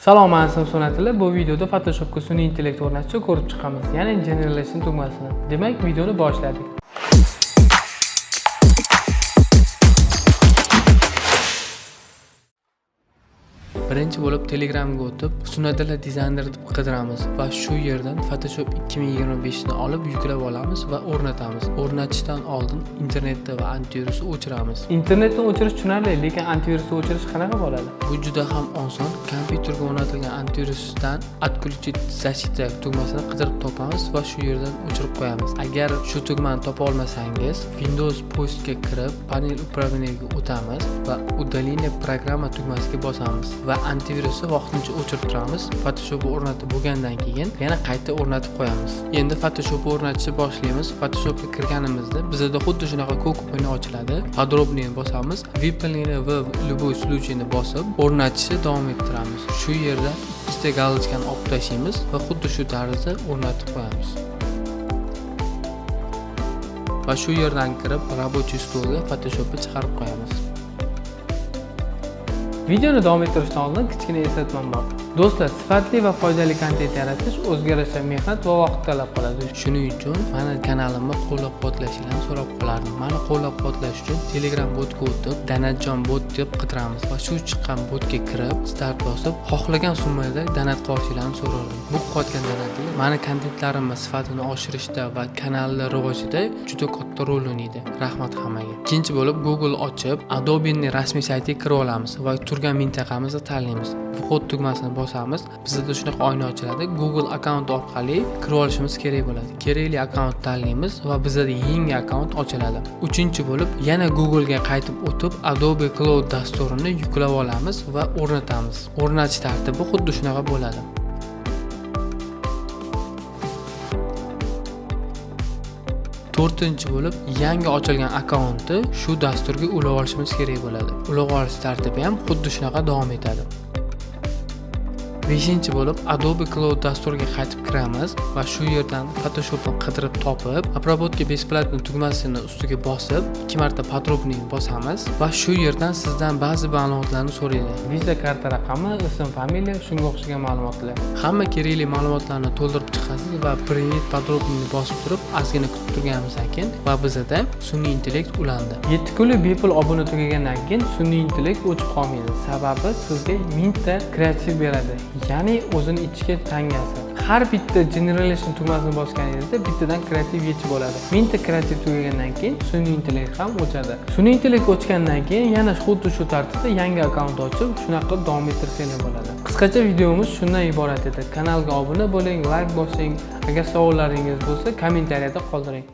Salom, man ismim Sunatilla. Bu videoda Photoshopga sun'iy intellekt o'rnatishni ko'rib chiqamiz, ya'ni Generation tugmasini. Demak, videoni boshladik. Birinchi bo'lib Telegramga o'tib, Sunatilla dizayner deb qidiramiz va shu yerdan Photoshop 2025 ni olib yuklab olamiz va o'rnatamiz. O'rnatishdan oldin internetda va antivirusni o'chiramiz. Internetni o'chirish tushunarli, lekin antivirusni o'chirish qanaqa bo'ladi? Bu juda ham oson. Kompyuterga o'rnatilgan antivirusdan "Отключить защита" tugmasini qidirib topamiz va shu yerdan o'chirib qo'yamiz. Agar shu tugmani topa olmasangiz, Windows поиск ga kirib, панель управления ga o'tamiz va "Удаление программ" tugmasiga bosamiz va antivirusni vaqtincha o'chirib turamiz. Photoshopni o'rnatib bo'lgandan keyin yana qayta o'rnatib qo'yamiz. Endi Photoshopni o'rnatishni boshlaymiz. Photoshopga kirganimizda bizada xuddi shunaqa ko'k oyna ochiladi. "Подробнее" bosamiz. "Выполнение в любой случай" ni bosib, o'rnatishni davom ettiramiz. Shu yerda ikkita галочка ni olib tashlaymiz va xuddi shu tarzda o'rnatib qo'yamiz. Va shu yerdan kirib, рабочий стол ga Photoshopni chiqarib qo'yamiz. Videoni davom ettirishdan oldin kichkina eslatmam bor. Do'stlar, sifatli va foydali kontent yaratish o'ziga yarasha mehnat va vaqt talab qiladi. Shuning uchun mani kanalimni qo'llab-quvvatlashinglarni so'rab qolardim. Mani qo'llab-quvvatlash uchun Telegram botga o'tib, Donatjon bot deb qidiramiz va shu chiqqan botga kirib, start bosib, xohlagan summada donat qilishingizni so'rardim. Bu qilayotgan donatingiz mani kontentlarimni sifatini oshirishda va kanalni rivojida juda katta rol o'ynaydi. Rahmat hammaga. Ikkinchi bo'lib Google ochib, Adobe'ning rasmiy saytiga kirib olamiz va turgan mintaqamizni tanlaymiz. "Вход" tugmasini bosamiz. Bizda shunaqa oyna ochiladi. Google akkaunt orqali kirib olishimiz kerak bo'ladi. Kerakli akkaunt tanlaymiz va bizda yangi akkaunt ochiladi. Uchinchi bo'lib yana Google'ga qaytib o'tib, Adobe Cloud dasturini yuklab olamiz va o'rnatamiz. O'rnatish tartibi xuddi shunaqa bo'ladi. To'rtinchi bo'lib yangi ochilgan akkauntni shu dasturga ulab olishimiz kerak bo'ladi. Ulab olish tartibi ham xuddi shunaqa davom etadi. Beshinchi bo'lib Adobe Cloud dasturiga qaytib kiramiz va shu yerdan Photoshopni qidirib topib, "Обработка бесплатно" tugmasini ustiga bosib, ikki marta "Подробнее" bosamiz va shu yerdan sizdan ba'zi ma'lumotlarni so'raydi. Visa karta raqami, ism, familiya, shunga o'xshagan ma'lumotlar. Hamma kerakli ma'lumotlarni to'ldirib chiqasiz va "Принять подробнее" bosib turib, ozgina kutib turganimizdan keyin va bizada sun'iy intellekt ulandi. 7 kunlik bepul obuna tugagandan keyin sun'iy intellekt o'chib qolmaydi. Sababi sizga 1000 ta kreativ beradi. Ya'ni o'zini ichki tangasi. Har bitta Generation tugmasini bosganingizda bittadan kreativ yechib oladi. 1000 ta kreativ tugagandan keyin sun'iy intellekt ham o'chadi. Sun'iy intellekt o'chgandan keyin yana xuddi shu tartibda yangi akkaunt ochib, shunaqa qilib davom ettirsanglar bo'ladi. Qisqacha videomiz shundan iborat edi. Kanalga obuna bo'ling, layk bosing. Agar savollaringiz bo'lsa, kommentariyada qoldiring.